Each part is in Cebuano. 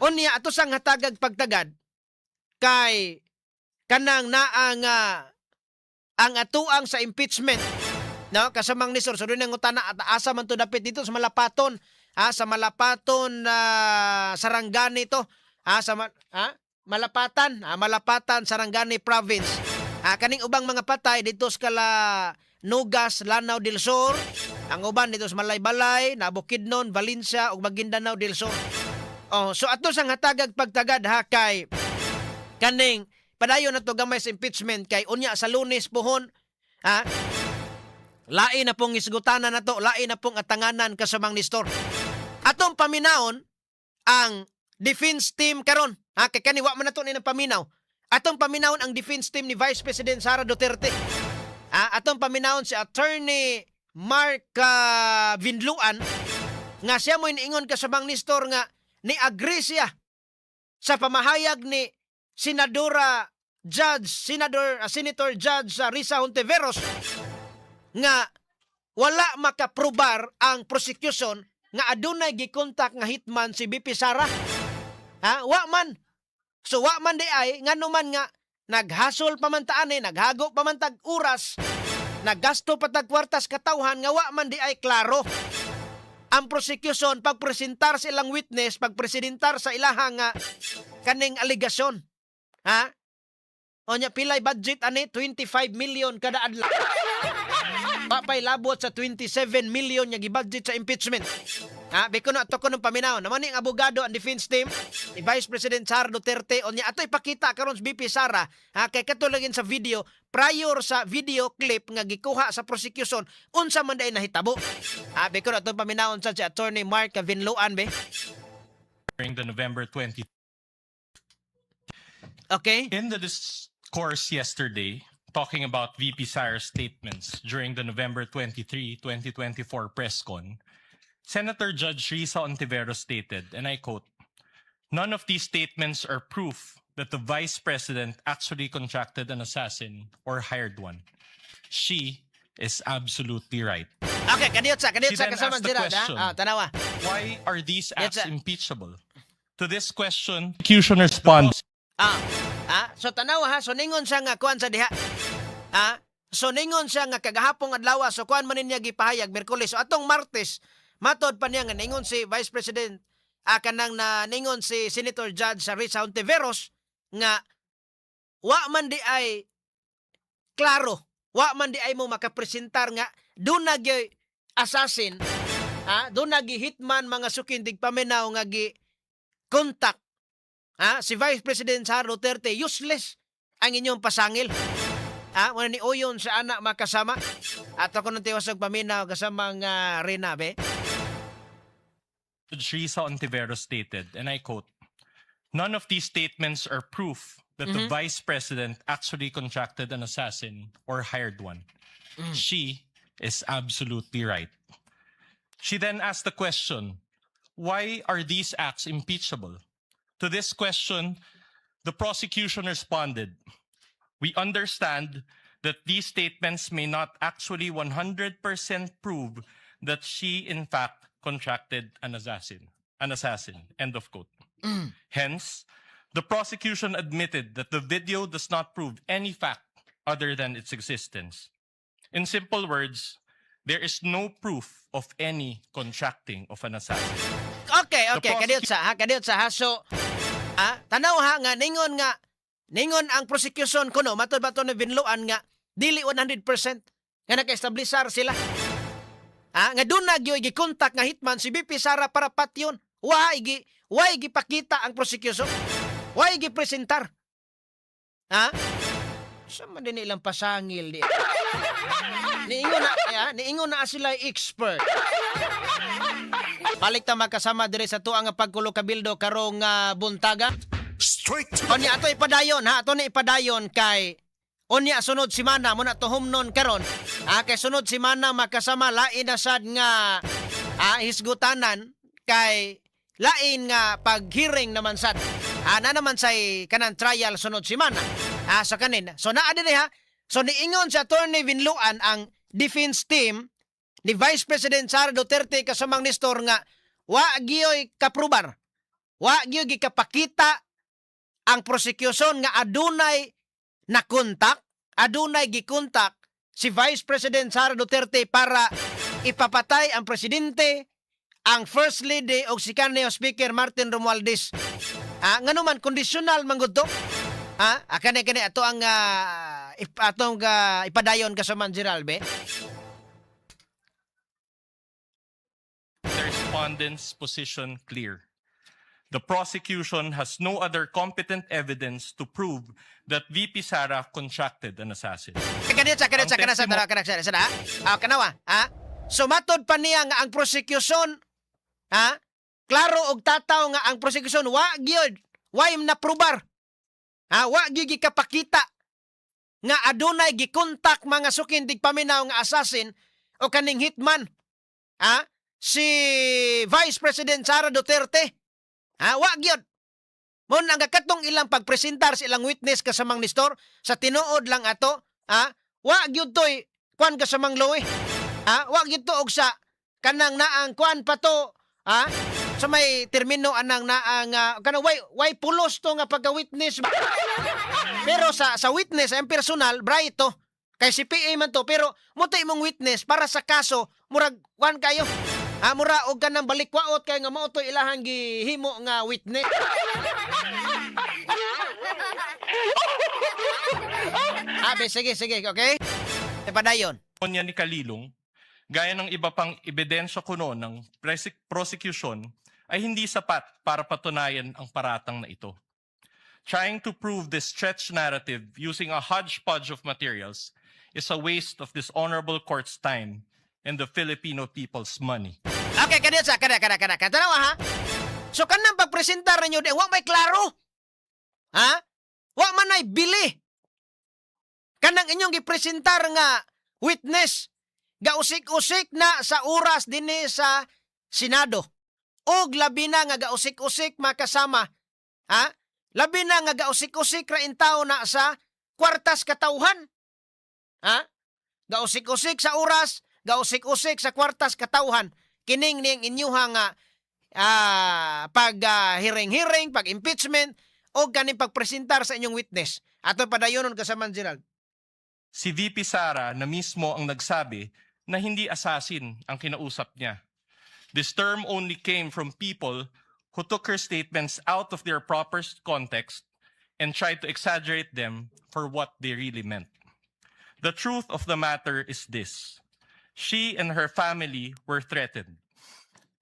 Unya ato sang hatagag pagtagad kay kanang naa nga ang atuang sa impeachment, no, kasamang Nestor. So doon ang utana at asa man to dapit dito sa Malapaton, ha, sa Malapaton na Sarangani to, ha, sa ha, Malapatan, ha, Malapatan, Sarangani Province. Ha, kaning ubang mga patay dito sa kala Nugas, Lanao del Sur. Ang uban dito sa Malaybalay, na Bukidnon, Valencia ug Maguindanao del Sur. Oh, so ato sang hatagag pagtagad, ha, kay kaning padayon na to gamay sa impeachment kay unya sa Lunes pohon, ha, lain na pong isgutanan na to, lain na pong atanganan, kasamang Nestor. Atong paminawon ang defense team karon, ha, kay kani wa man nato ni ng paminaw. Atong paminawon ang defense team ni Vice President Sara Duterte, ha. Atong paminawon si Attorney Mark Vinluan nga siya mo iniingon, kasamang Nestor, nga ni agree siya sa pamahayag ni Senadora Judge Senator Senator Judge Risa Hontiveros nga wala makaprobar ang prosecution nga adunay gikontak nga hitman si VP Sara. Ha? Wa man. So wa man di ay ngano man nga naghasol pa man ta ani, naghago pa man tag oras, naggasto pa tag kwartas katawhan nga wa man di ay klaro ang prosecution pagpresentar sa ilang witness, pagpresentar sa ilahang nga kaning aligasyon. Ha? O nya pilay budget ani? 25 million kada adlaw. Papay labot sa 27 million nga gibudget sa impeachment. Ha, biko na ato ko ng paminaw. Naman ni ang abogado ang defense team ni Vice President Sara Duterte. Unya ato ipakita karon sa VP Sara, ha, kay katulagin sa video prior sa video clip nga gikuha sa prosecution unsa man day nahitabo. Ha, biko na ato paminawon sa si Attorney Mark Vinluan be. During the November 20 In the discourse yesterday, talking about VP Sara's statements during the November 23, 2024 press con, Senator Judge Risa Hontiveros stated, and I quote, "None of these statements are proof that the vice president actually contracted an assassin or hired one. She is absolutely right." Okay, kadiyot sa kadiyot She sa then kasama asked the Gerard, ha. question. Ah, tanawa. Why are these acts Yes, sir. Impeachable? To this question, the prosecution responds, Ah, ah, so tanawa, ha, so ningon siya nga kuan sa diha. Ah, so ningon siya nga kagahapong adlaw, so kuan man niya gipahayag Miyerkules. So atong Martes, matod pa niya nga ningon si Vice President, kanang na ningon si Senator Judge sa Risa Hontiveros nga wa man di ay klaro, wa man di ay mo makapresentar nga doon na gyud assassin, ha, doon na hitman, mga suking tigpaminaw, nga gi contact, ha, si Vice President Sara Duterte. Useless ang inyong pasangil. Ha, wala ni uyon sa anak makasama. At ako nang tiwas og paminaw kasama nga Rina be. Judge Risa Hontiveros stated, and I quote, "None of these statements are proof that the vice president actually contracted an assassin or hired one. She is absolutely right." She then asked the question, "Why are these acts impeachable?" To this question, the prosecution responded, "We understand that these statements may not actually 100% prove that she in fact contracted an assassin. An assassin." End of quote. Hence, the prosecution admitted that the video does not prove any fact other than its existence. In simple words, there is no proof of any contracting of an assassin. Okay, kadiyot sa ha, kadiyot sa ha. So, tanaw ha nga ningon ang prosecution kuno matod ba to ni Vinluan nga dili 100% nga naka-establisar sila. Nga doon na gyud gikontak nga hitman si VP Sara para patyon. Wa gipakita ang prosecution. Wa gipresentar. Ha? Sa man din ilang pasangil di. Niingon na sila expert. Balik ta magkasama dire sa tuang nga pagkulo kabildo karong buntaga. Straight Unya ato ipadayon, ha, ato ni ipadayon kay unya sunod simana mo na tuhumnon karon. Ha, kay sunod simana makasama lain na sad nga hisgutanan kay lain nga pag-hearing naman sad. Ha, na naman say kanang trial sunod simana. Ha, sa kanin. So naa dinhi, ha. So niingon si Attorney Vinluan ang defense team ni Vice President Sara Duterte, kasamang Nestor, nga wa giyoy kaprubar. Wa gyud gikapakita ang prosecution nga adunay na kontak, adunay gikontak si Vice President Sara Duterte para ipapatay ang presidente, ang First Lady o si kanhi Speaker Martin Romualdez. Ah, ngano man conditional man gud to? Ah, kani kani ato ang atong ipadayon kasaman Gerald be. The respondent's position clear. The prosecution has no other competent evidence to prove that VP Sara contracted an assassin. Kani sa kani Ang sa kana sa tara kana sa sa ah kanawa ha. So matod pa niya nga ang prosecution, ha, klaro og tataw nga ang prosecution wa gyud way na probar. Ha, wa gyud gikapakita nga adunay gikontak, mga sukin tigpaminaw, nga assassin o kaning hitman. Ha? Si Vice President Sara Duterte. Ha, wa gyud. Mo ang katong ilang pagpresentar sa ilang witness kasamang Nestor, sa tinuod lang ato, ha? Wa gyud toy kwan kasamang Loe. Ha? Wa gyud to og sa kanang naang kwan pa to, ha? Sa may termino anang naang kanang way pulos to nga pagka-witness ba? Pero sa witness ang personal bright to. Kay si PA man to, pero mo to imong witness para sa kaso, murag kwan kayo. Ha, mura og kanang balikwaot kay nga mao to ilahang gihimo nga witness. Ah, be, sige, sige, okay? Padayon. Niya ni Kalilong, gaya ng iba pang ebidensya kuno ng prosecution, ay hindi sapat para patunayan ang paratang na ito. Trying to prove this stretched narrative using a hodgepodge of materials is a waste of this honorable court's time and the Filipino people's money. Okay, kaniya sa kada kada kada kada. Tanawa ha. So kanang pagpresentar ninyo di wa may klaro. Ha? Wa man ay bili. Kanang inyong gipresentar nga witness gausik-usik na sa oras dinhi sa Senado. Og labi na nga gausik-usik makasama. Ha? Labi na nga gausik-usik ra intaw na sa kwartas katawhan. Ha? Gausik-usik sa oras, gausik-usik sa kwartas katawhan. Kining ning inyuha nga pag hearing-hearing, pag impeachment o ganing pagpresentar sa inyong witness. Ato padayonon kasaman Gerald. Si VP Sara na mismo ang nagsabi na hindi assassin ang kinausap niya. This term only came from people who took her statements out of their proper context and tried to exaggerate them for what they really meant. The truth of the matter is this. She and her family were threatened.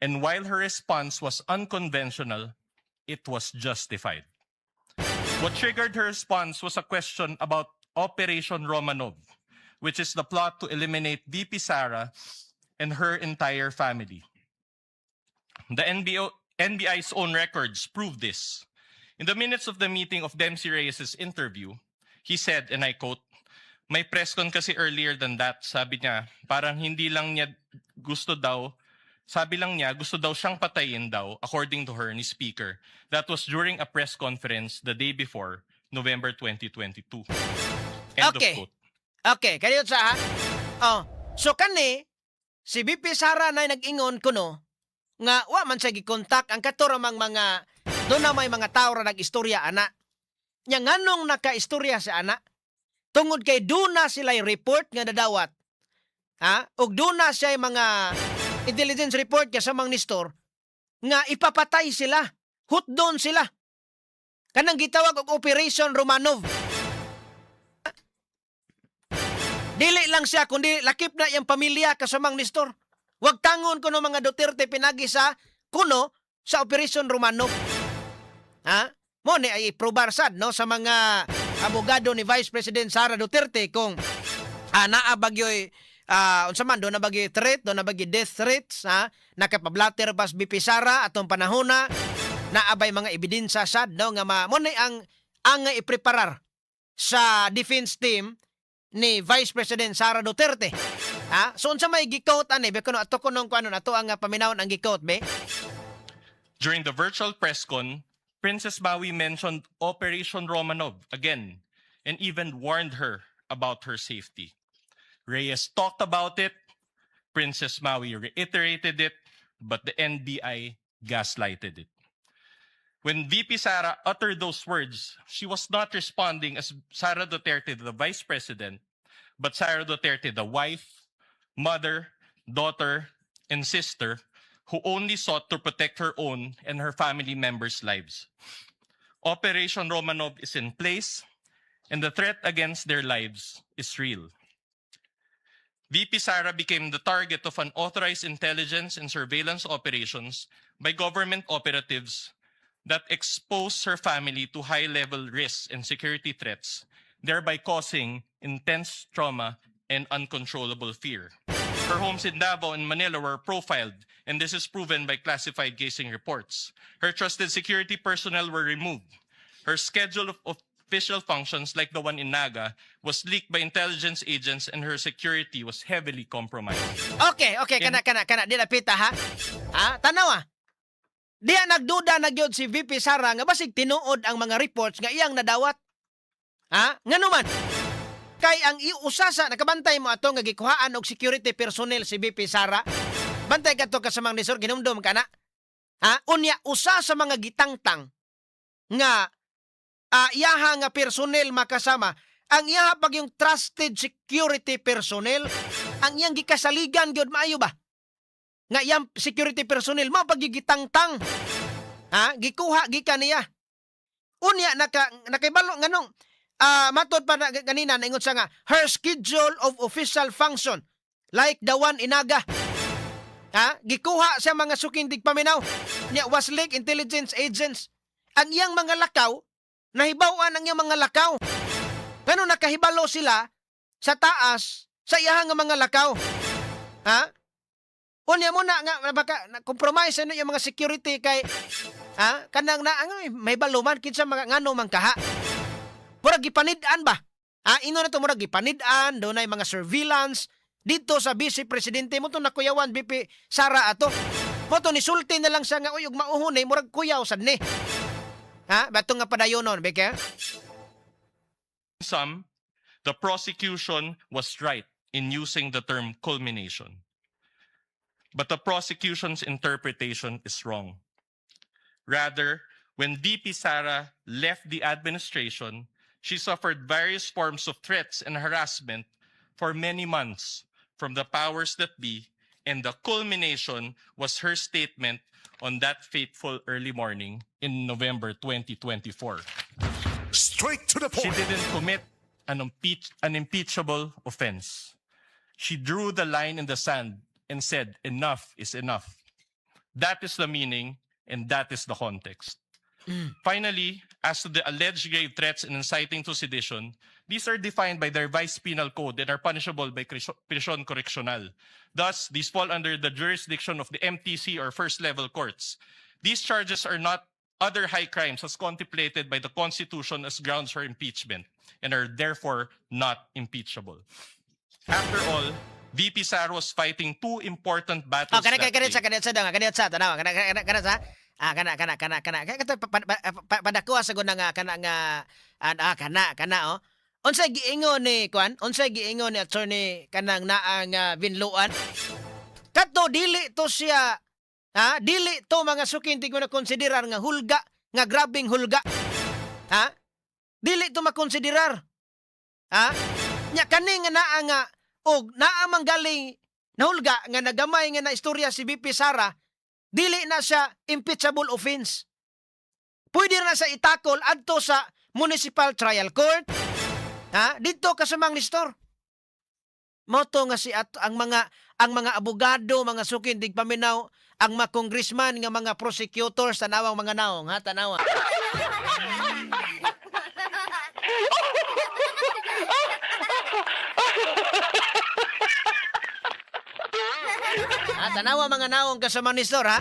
And while her response was unconventional, it was justified. What triggered her response was a question about Operation Romanov, which is the plot to eliminate VP Sara and her entire family. The NBI's own records prove this. In the minutes of the meeting of Dempsey Reyes' interview, he said, and I quote, "May press con kasi earlier than that, sabi niya, parang hindi lang niya gusto daw, sabi lang niya, gusto daw siyang patayin daw, according to her, ni Speaker. That was during a press conference the day before, November 2022." End of quote. Okay, kayo sa ha. Oh, so kani si VP Sara na nag-ingon kuno nga wa man siya gikontak ang kato ramang mga doon na may mga tao ra nag-istorya ana. Nya nganong nakaistorya si ana? Tungod kay duna sila report nga nadawat. Ha? Og duna siya mga intelligence report kasamang Nestor nga ipapatay sila. Hutdon sila. Kanang gitawag og Operation Romanov. Dili lang siya kundi lakip na iyang pamilya kasamang Nestor. Wag tangon kuno mga Duterte pinagi sa kuno sa Operation Romanov. Ha? Mo ni ay iprobar sad no sa mga abogado ni Vice President Sara Duterte kung naa bagyoy unsa man do na bagyoy threat, do na bagyoy death threats, ha, nakapablatter pas BP Sara atong panahona, naa bay mga ebidensya sad no nga mo ni ang ipreparar sa defense team ni Vice President Sara Duterte. Ha? So unsa may gi-quote ani be kuno ato kunong kuno ato ang paminawon ang gi-quote be? During the virtual press con, Princess Maui mentioned Operation Romanov again and even warned her about her safety. Reyes talked about it, Princess Maui reiterated it, but the NBI gaslighted it. When VP Sara uttered those words, she was not responding as Sara Duterte, the vice president, but Sara Duterte, the wife, mother, daughter, and sister who only sought to protect her own and her family members' lives. Operation Romanov is in place, and the threat against their lives is real. VP Sara became the target of unauthorized intelligence and surveillance operations by government operatives that exposed her family to high-level risks and security threats, thereby causing intense trauma and uncontrollable fear. Her homes in Davao and Manila were profiled, and this is proven by classified casing reports. Her trusted security personnel were removed. Her schedule of official functions, like the one in Naga, was leaked by intelligence agents and her security was heavily compromised. Okay, kana kana kana di pita ha. Ha, tanawa. Diya nagduda na gyud si VP Sara nga basig tinuod ang mga reports nga iyang nadawat. Ha? Ngano man? Kay ang usa sa nakabantay mo ato nga gikuhaan og security personnel si VP Sara. Bantay kadto kasamang ni Sir, ginumdum ka na. Ha? Unya usa sa mga gitangtang nga iyaha nga personnel makasama ang iyaha pag yung trusted security personnel, ang iyang gikasaligan gyud maayo ba nga iyang security personnel mao pag gitangtang, ha, gikuha gikan niya. Unya nakaibalo nganong matod pa na ganina, naingon sa nga her schedule of official function like the one in Naga, ha, gikuha sa mga suking tigpaminaw niya, was leaked intelligence agents. Ang iyang mga lakaw, nahibaw-an ang iyang mga lakaw. Ngano nakahibalo sila sa taas sa iyahang nga mga lakaw, ha? Unya mo na nga baka na compromise ano yung mga security kay, ha, kanang na ang may baluman kinsa mga ngano man kaha. Murag gipanid-an ba? Ha, ino na to, murag gipanid-an, dunay mga surveillance dito sa vice presidente mo to. Nakuyawan VP Sara ato. Mo to nisulti na lang siya nga, uy, ug mauhon eh, murag kuyaw sad ni. Ha, bato nga padayonon, beke? Some, the prosecution was right in using the term "culmination." But the prosecution's interpretation is wrong. Rather, when VP Sara left the administration, she suffered various forms of threats and harassment for many months from the powers that be, and the culmination was her statement on that fateful early morning in November 2024. Straight to the She point. Didn't commit an impeachable offense. She drew the line in the sand and said, "Enough is enough." That is the meaning and that is the context. Finally, as to the alleged grave threats and inciting to sedition, these are defined by the Revised Penal Code and are punishable by prision correccional. Thus, these fall under the jurisdiction of the MTC or first level courts. These charges are not other high crimes as contemplated by the Constitution as grounds for impeachment and are therefore not impeachable. After all, VP Sara was fighting two important battles Oh, kana that kana day. Sa kana sa kana sa tanawa kana kana kana sa kana kana kana kana kato padakuha sa guna nga kana nga kana kana oh. Unsay giingon ni kuan? Unsay giingon ni attorney kanang naa nga Vinluan? Kato dili to siya, ha, dili to, mga sukin, di ko na konsiderar nga hulga, nga grabeng hulga. Ha? Dili to makonsiderar. Ha? Nya kani nga naa nga og naa man galing nahulga nga nagamay nga na istorya si VP Sara, dili na siya impeachable offense. Pwede na sa itakol adto sa Municipal Trial Court. Ha? Dito kasamang Nestor. Moto nga si at ang mga abogado, mga sukin tigpaminaw, ang mga congressman nga mga prosecutors, tanawang mga naong ha, tanawa. Ha, tanawa mga naong kasama ni Sor, ha.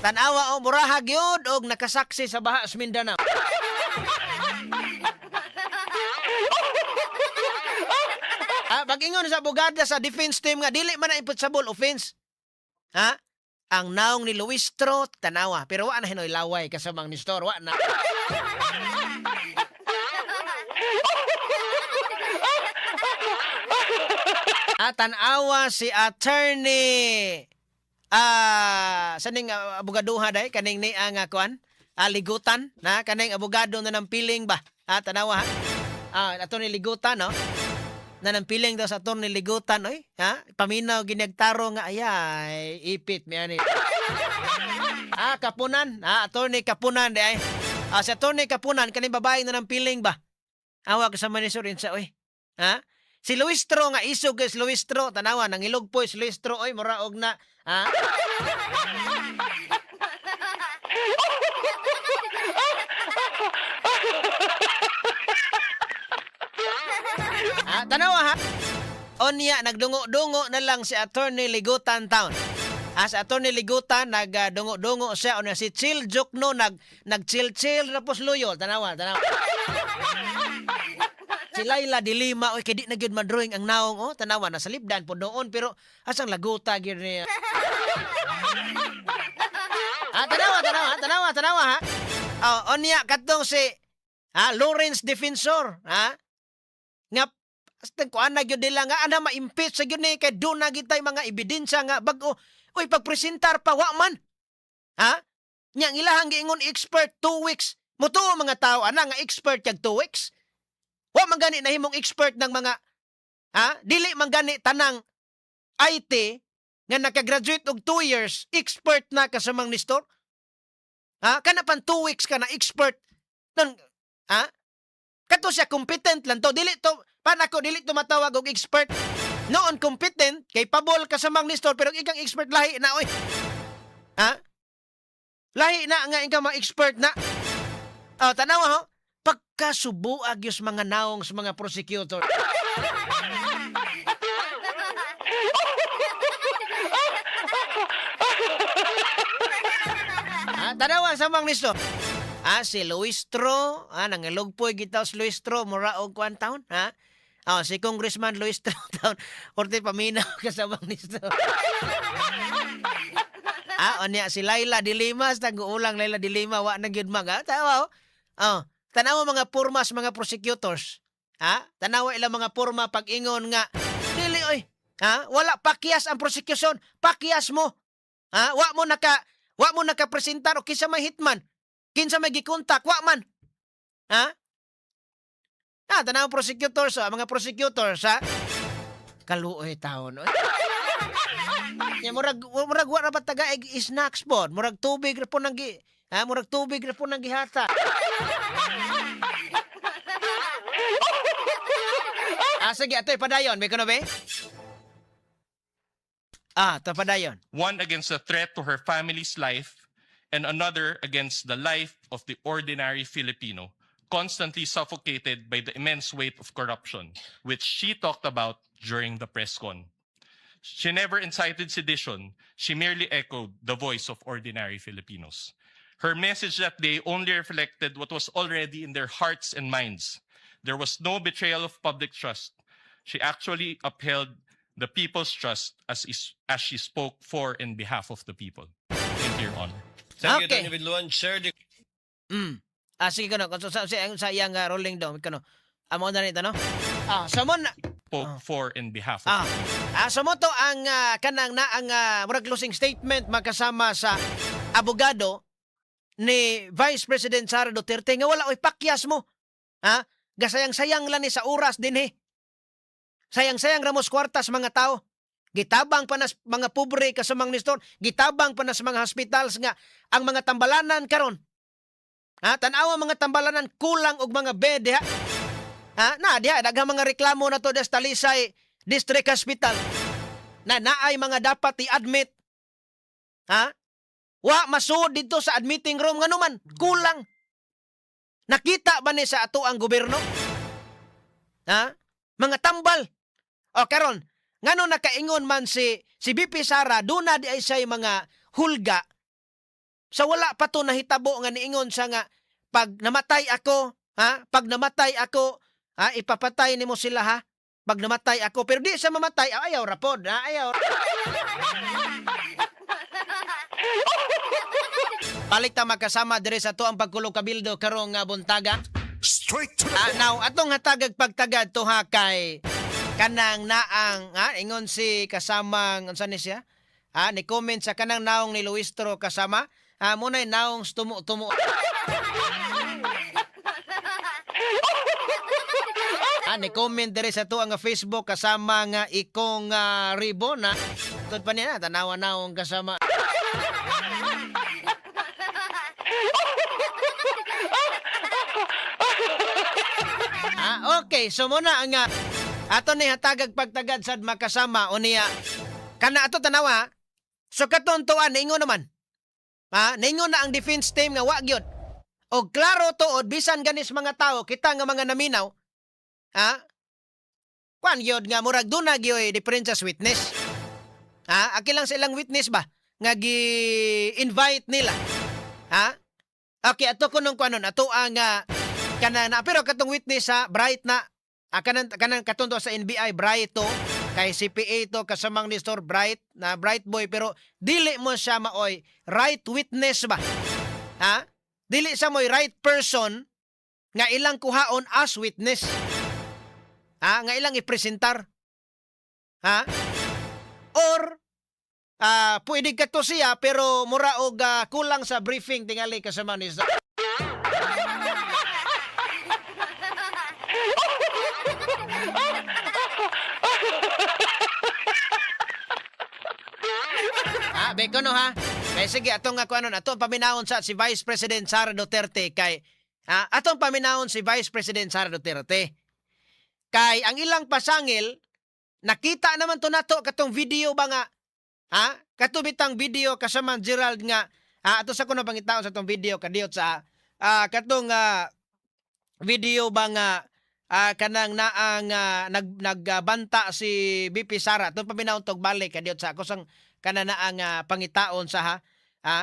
Tanawa o muraha gyud og nakasaksi sa baha sa Mindanao. Ha, pag-ingon sa abogada sa defense team nga dili man na impeachable offense. Ha? Ang naong ni Luistro, tanawa. Pero wa na hinoy laway kasamang ni Stor, wa na. Ah, tanawa si attorney sa ning abogaduha day kaning ni ang kuan. Ligutan na kaning abogado na ng piling ba? Ah, tanawa ha. Ah, Attorney Ligutan, no? Na nang piling daw sa Attorney Ligutan, oy, ha? Paminaw ginagtaro nga ayay, ipit mi ani. Ah, Kapunan, ah, Attorney Kapunan di ay. Ah, si Attorney Kapunan kaning babae na ng piling ba? Awa ka sa manisor sa oy. Ha? Si Luistro nga isog kay si Luistro, tanawa nangilog po si Luistro oy, mura og na, ha? Ah, tanawa ha. Onya nagdungo-dungo na lang si Attorney Ligutan Town. Ah, si Attorney Ligutan nagdungo-dungo siya, onya si Chill Jokno nag chill-chill na pos luyol. Tanawa, tanawa. Si Laila de Lima, oy, kay di na gyud madrawing ang naong, oh, tanawa nasa libdan po doon, pero asang laguta gyud niya. Ah, tanawa, tanawa, tanawa, tanawa ha. Oh, onya katong si Lawrence Defensor, ha? Nga hasta kuan na gyud nila nga ana ma-impeach sa gyud ni kay doon na gitay mga ebidensya nga bag-o. Uy, pagpresentar pa wa man. Ha? Nya ang ilahang giingon expert 2 weeks. Mutuo mga tao ana nga expert kag 2 weeks. Wa man gani nahimong expert ng mga, ha? Dili man gani tanang IT nga nakagraduate og 2 years expert na kasamang Nestor. Ha? Kana pan 2 weeks ka na expert. Nun, ha? Kato siya competent lang to. Dili to pan ako, dili to matawag og expert. Noon competent kay pabol kasamang Nestor, pero ikang expert lahi na oy. Ha? Lahi na nga ikaw mga expert na. Oh, tanawa ho. Pagkasubuag yus mga naong sa mga prosecutor. Ah, tanawa sa mga Nestor. Ah, si Luistro, nangilugpoy gitaw si Luistro, mura og kuan taon, ha? Ah, si Congressman Luistro taon, korte paminaw kasabang Nestor. Ah, onya si Laila de Lima, tag-uulang Laila de Lima, wa na gyud mag, ah, tawa oh. Oh, tanawa mga pormas mga prosecutors. Ha? Tanawa ilang mga porma pag-ingon nga dili oy. Ha? Wala pakyas ang prosecution, pakyas mo. Ha? Wa mo nakapresentar o kinsa may hitman. Kinsa may gikontak, wa man. Ha? Ah, tanawa prosecutors, oh, mga prosecutors, ha? Kaluoy taon, oy. Ya, murag wa ra ba taga snacks pod, murag tubig ra po nang gi ha, murag tubig ra po nang gihata. Ah, sige, atoy padayon, may kuno be? Ah, to padayon. One against the threat to her family's life, and another against the life of the ordinary Filipino, constantly suffocated by the immense weight of corruption, which she talked about during the press con. She never incited sedition. She merely echoed the voice of ordinary Filipinos. Her message that day only reflected what was already in their hearts and minds. There was no betrayal of public trust. She actually upheld the people's trust as she spoke for and behalf of the people. Thank you, Your Honor. Thank you, Okay. Attorney Vinluan. Chair, the Ah, sige kuno, kung sa iyang ruling daw, kuno. Amo na nito, no? Ah, so mo na, Spoke for and behalf of the people. Ah, so mo to ang kanang na ang murag closing statement makasama sa abogado ni Vice President Sara Duterte nga wala oy pakyas mo. Ha? Gasayang-sayang lang ni sa oras dinhi. Sayang-sayang ramos kwartas mga tao. Gitabang pa nas mga pobre kasamang Nestor, gitabang pa nas mga hospitals nga ang mga tambalanan karon. Ha, tan-awa mga tambalanan, kulang og mga bed diha. Ha, na diha daghang mga reklamo na to des Talisay District Hospital na naay mga dapat i-admit. Ha? Wa masuod dito sa admitting room ngano man kulang. Nakita ba ni sa ato ang gobyerno? Ha? Mga tambal. O karon, ngano nakaingon man si BP Sara, duna di ay siya mga hulga sa wala pa to nahitabo nga niingon siya nga pag namatay ako, ha? Pag namatay ako, ha, ipapatay nimo sila ha. Pag namatay ako, pero di siya mamatay, ah, ayaw ra pod, ha? Ayaw. Balik ta magkasama diri sa ato ang pagkulog kabildo karong nga buntaga. Straight to the Ah, point. now atong hatagag pagtagad tuha kay kanang naang ha, ingon si kasamang unsa ni siya? Ha, ni comment sa kanang naong ni Luistro kasama. Ah, mo na naong tumo-tumo. Ah, ni comment diri sa tuang nga Facebook kasama nga ikong ribbon na. Tud pa niya na, tanawa naong kasama. Ah, okay. So muna ang ato ni hatagag pagtagad sad makasama o niya. Kana ato tanawa. So katon tuan ningon naman. Ha? Ningon na ang defense team nga wa gyud. Og klaro tuod bisan ganis mga tao kita nga mga naminaw. Ha? Kwan gyud nga murag duna gyud difference sa witness. Ha? Aki lang sa ilang witness ba nga gi-invite nila. Ha? Okay, ato ko nung kuanon, ato ang kana na pero katong witness sa bright na kanan kanan katong sa NBI bright to kay CPA to kasamang ni Sir Bright na bright boy, pero dili mo siya maoy right witness ba, ha? Dili siya mo'y right person nga ilang kuhaon as witness, ha, nga ilang ipresentar, ha? Or pwede ka to siya pero mura og kulang sa briefing tingali kasama ni Sir. Ah, beko no ha. Kay sige atong nga kuanon, atong paminawon sa si Vice President Sara Duterte kay atong paminawon si Vice President Sara Duterte. Kay ang ilang pasangil nakita naman to nato katong video ba nga, ha? Katubitang video kasama Gerald nga ato sa kuno pangitaon sa tong video kadiyot sa katong video ba nga kanang naang nagbanta si BP Sara. Atong paminawon tog balik kadiyot sa ako sang kana naang pangitaon sa ha. Ha?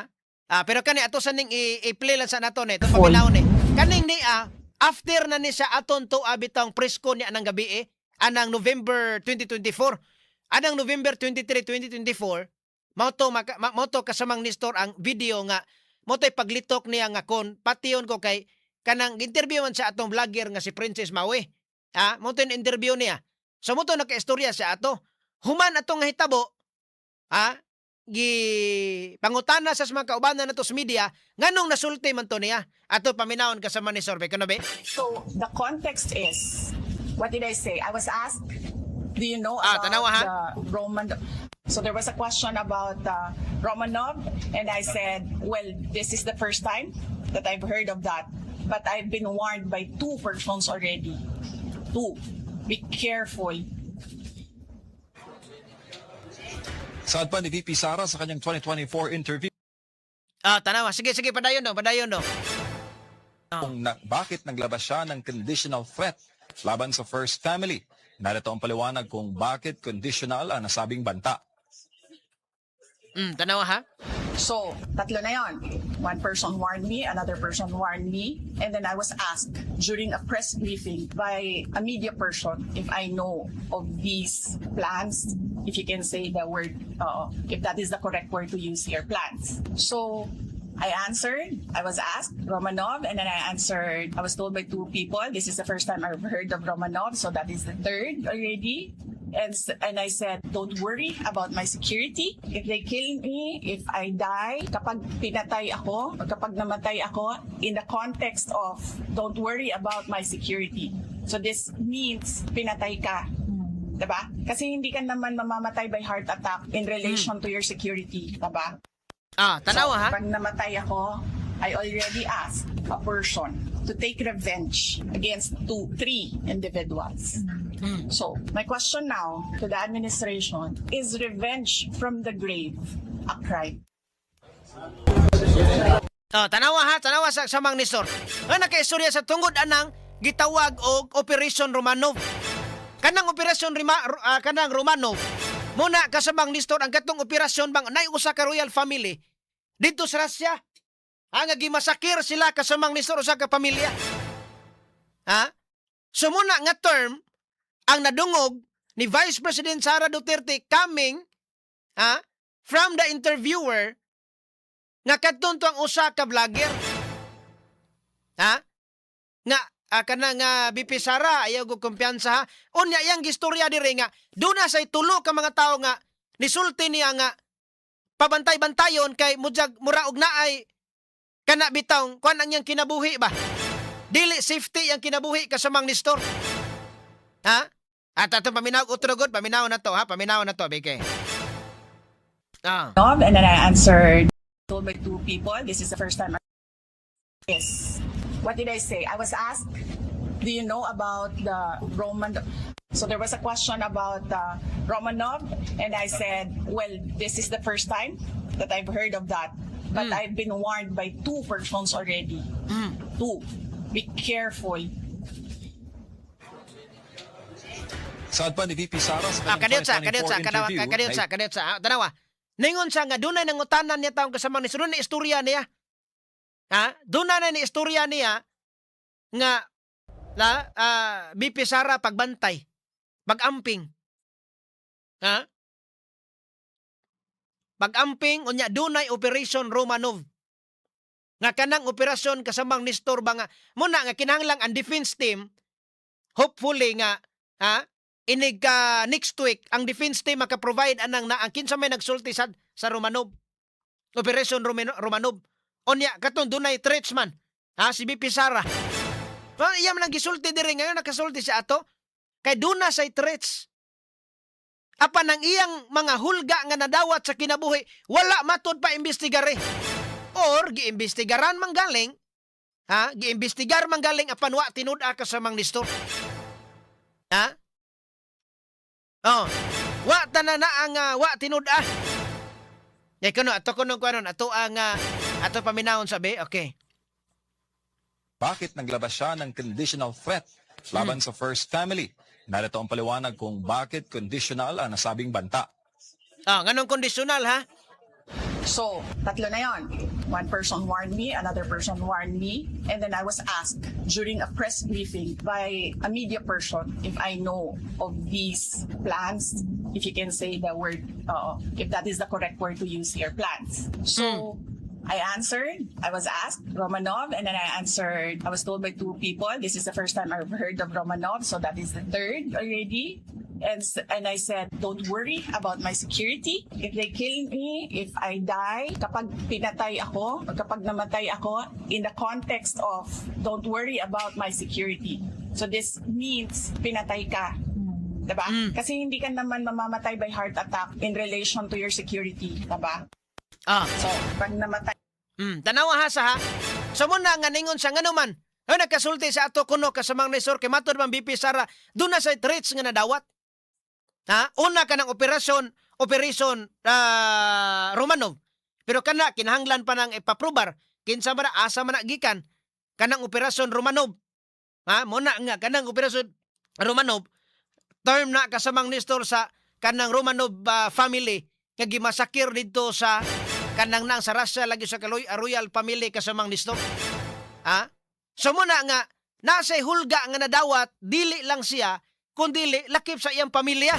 Pero kani ato sa ning i-play lang sa nato ni. Itong paminawon ni. Kaning ni after na ni siya aton to abitang presko niya anang gabi eh, anang November 2024. Anang November 23, 2024, mao to mao to kasamang Nestor ang video nga mao to'y paglitok niya nga kon patiyon ko kay kanang interview man sa atong vlogger nga si Princess Maui. Ha? Mao to yung interview niya. So mao to nakaistorya sa ato. Human atong nga hitabo, ha? Gi pangutana sa mga kaubanan nato sa media nganong nasulti man to niya. Ato paminawon kasama ni Sorbe kuno be. So the context is, what did I say? I was asked, do you know Ah, about tanawa, ha? the Roman? So there was a question about Romanov, and I said, well, this is the first time that I've heard of that, but I've been warned by two persons already. Two. Be careful. Saad pa ni VP Sara sa kanyang 2024 interview Ah, tanawa. Sige, sige, padayon do, padayon do. kung bakit naglabas siya ng conditional threat laban sa First Family. Narito ang paliwanag kung bakit conditional ang nasabing banta. Tanawa ha. So, tatlo na yon. One person warned me, another person warned me, and then I was asked during a press briefing by a media person if I know of these plans, if you can say the word, if that is the correct word to use here, plans. So, I answered, I was asked, Romanov, and then I answered, I was told by two people, this is the first time I've heard of Romanov, so that is the third already. And I said, don't worry about my security. If they kill me, if I die, kapag pinatay ako, o kapag namatay ako, in the context of don't worry about my security. So this means pinatay ka. Diba? Kasi hindi ka naman mamamatay by heart attack in relation to your security. Diba? Ah, tanawa So, ha. pag namatay ako, I already asked a person to take revenge against two, three individuals. So, my question now to the administration is, revenge from the grave a crime? Oh, tanawa ha, tanawa sa samang ni Sor. Nga nakaistorya sa tungod anang gitawag og Operation Romanov. Kanang Operation kanang Romanov. Muna kasamang ni Sor ang katong operasyon bang nay usa ka royal family didto sa Russia. Ha, nga gimasakir sila kasamang ni Sor usa ka pamilya. Ha? So muna nga term ang nadungog ni Vice President Sara Duterte coming, ha, from the interviewer nga kadton to ang usa ka vlogger. Ha? Nga kana nga BP Sara ayaw ko kumpiyansa ha. Unya iyang gistorya diri nga duna say tulo ka mga tawo nga nisulti niya nga Pabantay-bantayon kay mujag mura og naay kana bitawng kuan ang iyang kinabuhi ba. Dili safety ang kinabuhi kasamang Nestor. Ha? At atong paminaw utro gud, paminaw na to ha, paminaw na to, BK. Ah. And then I answered, told by two people, this is the first time. Yes. What did I say? I was asked, "Do you know about the Roman?" So there was a question about Romanov, and I said, "Well, this is the first time that I've heard of that. But I've been warned by two persons already. Two. Be careful." Saad pa ni VP Sara sa Ah, kanyang kadiyot sa, kadiyot sa, 2024 kanawa, interview kadiyot sa, na kadiyot sa. Ah, tanawa. Ningon siya nga dunay nangutanan niya taong kasama ni dunay na istorya niya. Ha? Dunay na ni istorya niya nga na BP Sara pagbantay, pagamping. Ha? Pagamping unya dunay Operation Romanov. Nga kanang operasyon kasamang Nestor ba nga muna nga kinahanglan ang defense team, hopefully nga ha inig ka next week ang defense team maka-provide anang na ang kinsa may nagsulti sa Romanov, Operation Romanov. Unya katon dunay threats man ha si BP Sara. Well, iya man ang gisulti diri ngayon, nakasulti siya ato kay duna say threats apan ang iyang mga hulga nga nadawat sa kinabuhi wala matud pa imbestigare or giimbestigaran man galing ha, giimbestigar man galing apan wa tinud-a kasamang Nestor ha. Oh. Wa tanan na ang wa tinud-a. Kay kuno ato kuno kuno ato ang ato paminawon sabi. Okay. Bakit naglabas siya ng conditional threat laban sa First Family. Narito ang paliwanag kung bakit conditional ang nasabing banta. Ah, nganong kondisyonal ha? So, tatlo na yon. One person warned me, another person warned me, and then I was asked during a press briefing by a media person if I know of these plans, if you can say the word, if that is the correct word to use here, plans. So, I answered, I was asked, Romanov, and then I answered, I was told by two people, this is the first time I've heard of Romanov, so that is the third already. And I said, "Don't worry about my security. If they kill me, if I die, kapag pinatay ako, or kapag namatay ako," in the context of "don't worry about my security." So this means pinatay ka. Diba? Kasi hindi ka naman mamamatay by heart attack in relation to your security. Diba? Ah. So, pag namatay Tanawa ha sa ha. So muna nga ningon sa nganuman. Ay nagkasulti sa ato kuno kasamang Nestor kay matud man BP Sara duna sa threats nga nadawat. Ha? Una ka ng operasyon, Operation Romanov. Pero kana kinahanglan pa nang ipaprobar kinsa man na, asa man na gikan kanang Operasyon Romanov. Ha? Muna nga kanang Operasyon Romanov term na kasamang Nestor sa kanang Romanov family nga gimasakir didto sa kanang nang sa Russia lagi sa kaloy royal family kasamang Nestor. Ha? So muna nga nasa hulga nga nadawat dili lang siya kundili lakip sa iyang pamilya.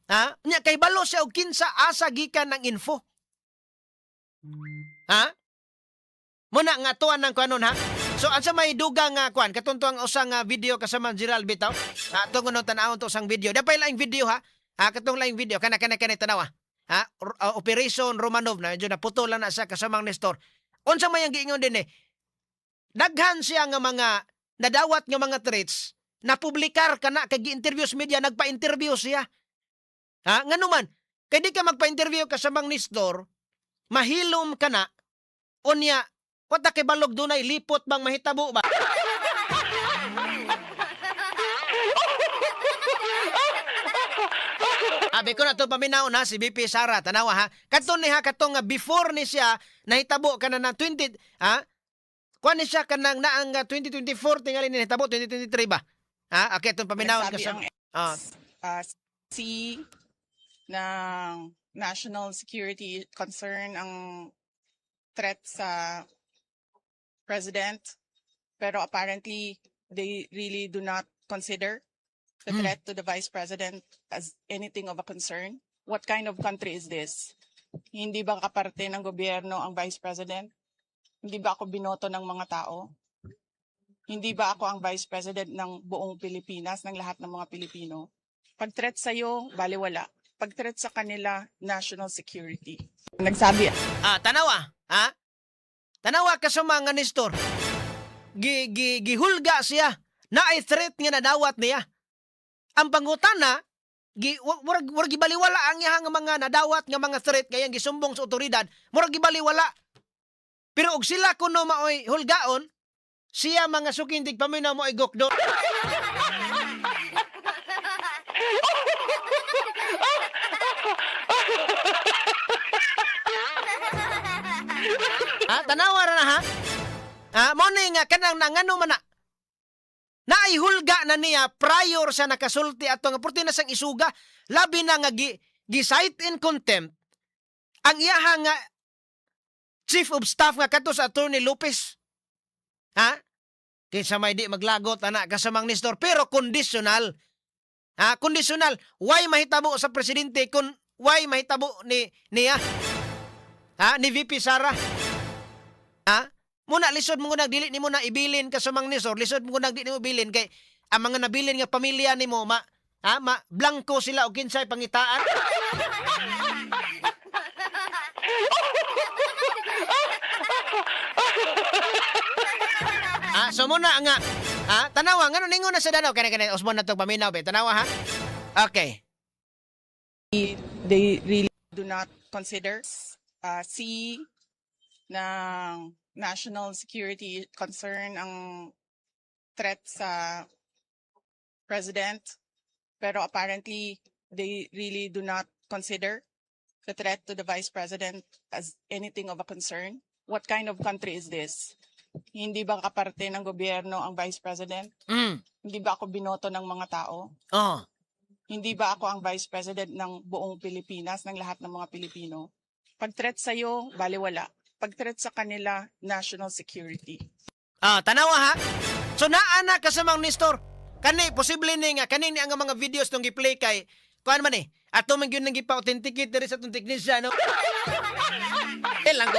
Ha? Nya kay balo siya og kinsa asa gikan ng info. Ha? Muna nga tuan ng kuanon ha. So asa may duga nga kuan katong tuang usa nga video kasama Gerald bitaw. Ha, atong kuno tan-awon to usang video. Dapay laing video ha. Ha, katong laing video kana kana kana tanawa. Ha, Operation Romanov na medyo naputol lang na sa kasamang Nestor. Unsa may ang giingon din eh? Daghan siya nga mga nadawat nga mga threats na publikar kana kay gi-interview sa media, nagpa-interview siya. Ha, nganuman kay di ka magpa-interview kasamang Nestor, mahilom ka na unya wa ta kay balog dunay lipot bang mahitabo ba? Abi ko na to paminaw na si BP Sara, tanawa ha. Kato ni ha katong nga before ni siya nahitabo kana na 20 ha. Kuan ni siya kanang naang 2024 tingali ni nahitabo 2023 ba? Ha, okay itong paminaw Nagsabi ka sa ang C ng national security concern ang threat sa president. Pero apparently, they really do not consider the threat to the vice president as anything of a concern. What kind of country is this? Hindi ba kaparte ng gobyerno ang vice president? Hindi ba ako binoto ng mga tao? Hindi ba ako ang vice president ng buong Pilipinas, ng lahat ng mga Pilipino? Pag threat sa'yo, baliwala. Pag threat sa kanila, national security. Nagsabi Ah, tanawa, ha? Tanawa ka sa mga Nestor. Gi, gi, gihulga siya. Naay threat nga nadawat niya. Ang pangutana, gi murag murag gibaliwala ang iyang nga mga nadawat nga mga threat kaya gisumbong sa otoridad, murag gibaliwala. Pero og sila kuno maoy hulgaon, siya mga sukindig paminaw mo ay gokdo. Ha, tanawa ra na ha. Ha, mo ni nga kanang nangano man na. Naihulga na niya prior sa nakasulti ato nga purti na sang isuga, labi na nga gi, gi cite in contempt ang iyaha nga chief of staff nga kadto sa Attorney Lopez. Ha? Kinsa may di maglagot ana kasamang Nestor, pero conditional. Ha, conditional. Why mahitabo sa presidente kun why mahitabo ni niya? Ha, ni VP Sara? Ha? Muna lisod mo nag dili nimo na ibilin kasamang Nestor, lisod mo nag di nimo ibilin kay ang mga nabilin nga pamilya nimo ma ha, ma blanko sila og kinsay pangitaan. Ah, so muna nga ha, tanawa ngano ningon na sa danaw kani kani usbon na to paminaw be. Tanawa ha. Okay. They really do not consider see ng national security concern ang threat sa president. Pero apparently, they really do not consider the threat to the vice president as anything of a concern. What kind of country is this? Hindi ba kaparte ng gobyerno ang vice president? Hindi ba ako binoto ng mga tao? Oh. Hindi ba ako ang vice president ng buong Pilipinas, ng lahat ng mga Pilipino? Pag threat sa'yo, baliwala. Pag threat sa kanila, national security. Ah, tanawa ha. So naa na kasamang Nestor. Kani posible ni nga kani ni ang mga videos nung gi-play kay kuan man eh. Ato man gyud nang gipa-authenticate diri sa atong technician, no. Di lang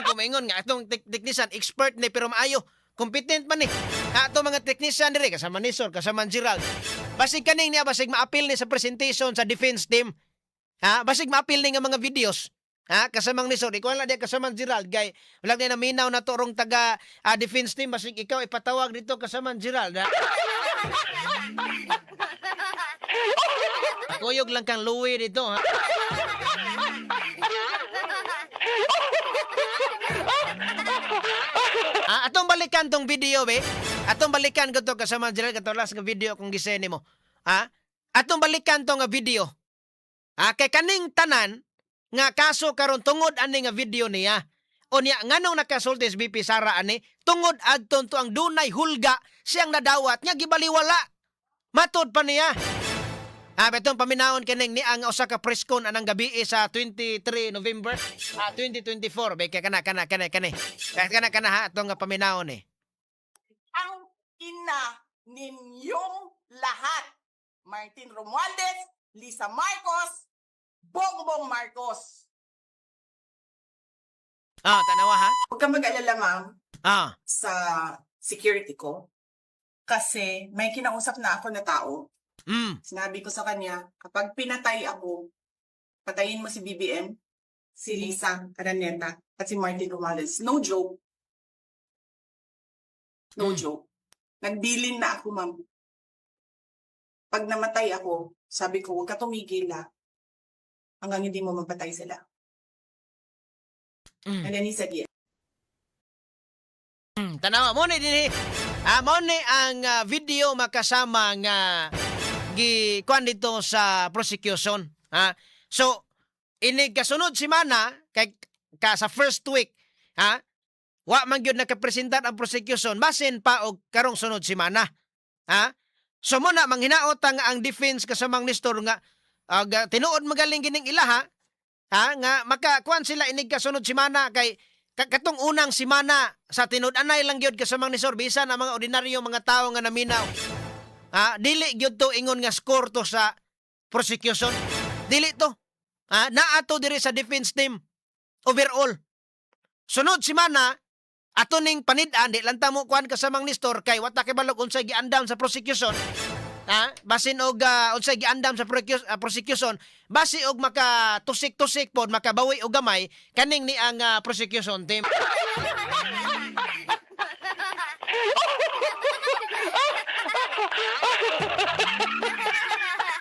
ko maingon nga atong technician expert ni pero maayo. Competent man ni. Ato mga technician diri kasama ni Sir, kasama ni Gerald. Basig kaning niya basig maapil ni sa presentation sa defense team. Ha, basig maapil ni nga mga videos. Ha, kasamang ni Sir, ikaw lang di kasama ni Gerald kay wala na naminaw na torong taga defense team, basig ikaw ipatawag dito kasama ni Gerald. Ha? Kuyog lang kang Louie dito ha. Ah, atong balikan tong video be. Atong balikan ko to kasama Gerald kato last nga video kung gisend nimo. Ha? Atong balikan to nga video. Ah, kay kaning tanan nga kaso karon tungod ani nga video niya. O niya nganong nakasulti si VP Sara ani tungod adton to ang dunay hulga siyang nadawat nga gibaliwala. Matod pa niya. Ah, betong paminawon kining ni ang usa ka press con anang gabi sa 23 November 2024. Be kay kana kana kana kani. Kana kana ha atong nga paminawon eh. Ang ina ninyong lahat. Martin Romualdez, Lisa Marcos, Bongbong Marcos. Ah, tanawa ha. Huwag kang mag-alala, ma'am, sa security ko. Kasi may kinausap na ako na tao. Sinabi ko sa kanya, kapag pinatay ako, patayin mo si BBM, si Lisa Araneta, at si Martin Romualdez. No joke. No joke. Nagbilin na ako, ma'am. Pag namatay ako, sabi ko, huwag ka tumigil ah. Hanggang hindi mo mapatay sila. And then he said, yes. Tanawa mo ni dinhi. Ah, mo ni ang video makasama nga gi kuan dito sa prosecution. Ha? So ini kasunod semana kay ka sa first week, ha? Wa man gyud nakapresentar ang prosecution basin pa og karong sunod semana. Ha? So mo na manghinaot ang defense kasamang Nestor nga tinuod magaling gining ila ha. Ha nga makakuan sila inig kasunod semana kay katong unang semana sa tinud-anay lang gyud kasamang ni Sir bisan ang mga ordinaryo mga tao nga naminaw. Ha, dili gyud to ingon nga score to sa prosecution. Dili to. Ha, naa to diri sa defense team overall. Sunod semana ato ning panid-an di lang ta mo kuan kasamang Nestor kay wa ta kay balog unsay giandam sa prosecution. Ha? Basin og unsay giandam sa prosecution, basi og makatusik-tusik pod, makabawi og gamay kaning ni ang prosecution team.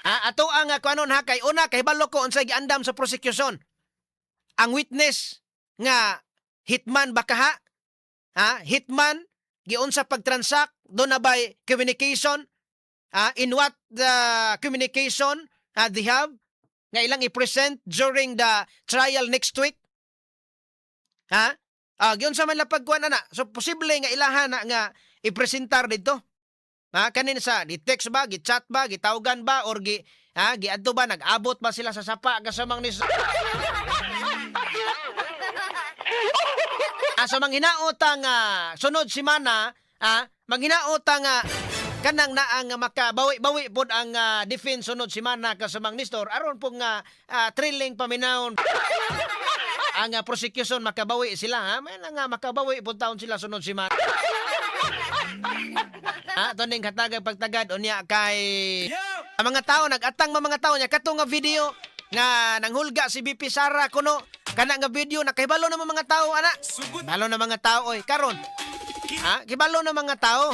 Ah, ato ang kuanon ha, kay una kahibalo ko unsay giandam sa prosecution. Ang witness nga hitman ba kaha? Ha? Hitman giunsa pagtransact do na by communication, ha? In what the communication, ha, they have nga ilang i-present during the trial next week. Ha? Ah, giunsa man la pagkuan ana. So posible nga ilahan na nga ipresentar dito. Ha, kanin sa di text ba, gi chat ba, gitawgan ba or gi ha, giadto ba, nag-abot ba sila sa sapa kasamang ni. Ah, so manghinaota nga sunod semana, ah, manghinaota nga kanang naa nga makabawi-bawi pod ang defense sunod semana kasamang Nestor aron po nga thrilling paminawon ang prosecution, makabawi sila ha, may na nga makabawi pod taon sila sunod semana. Ah, to ning hatagag pagtagad unya kay ang mga tao nagatang mga tao niya kato nga video nga nanghulga si VP Sara kuno, kana nga video nakahibalo na mga tao ana. Balo na mga tao oy karon. Ha, kibalo na mga tao.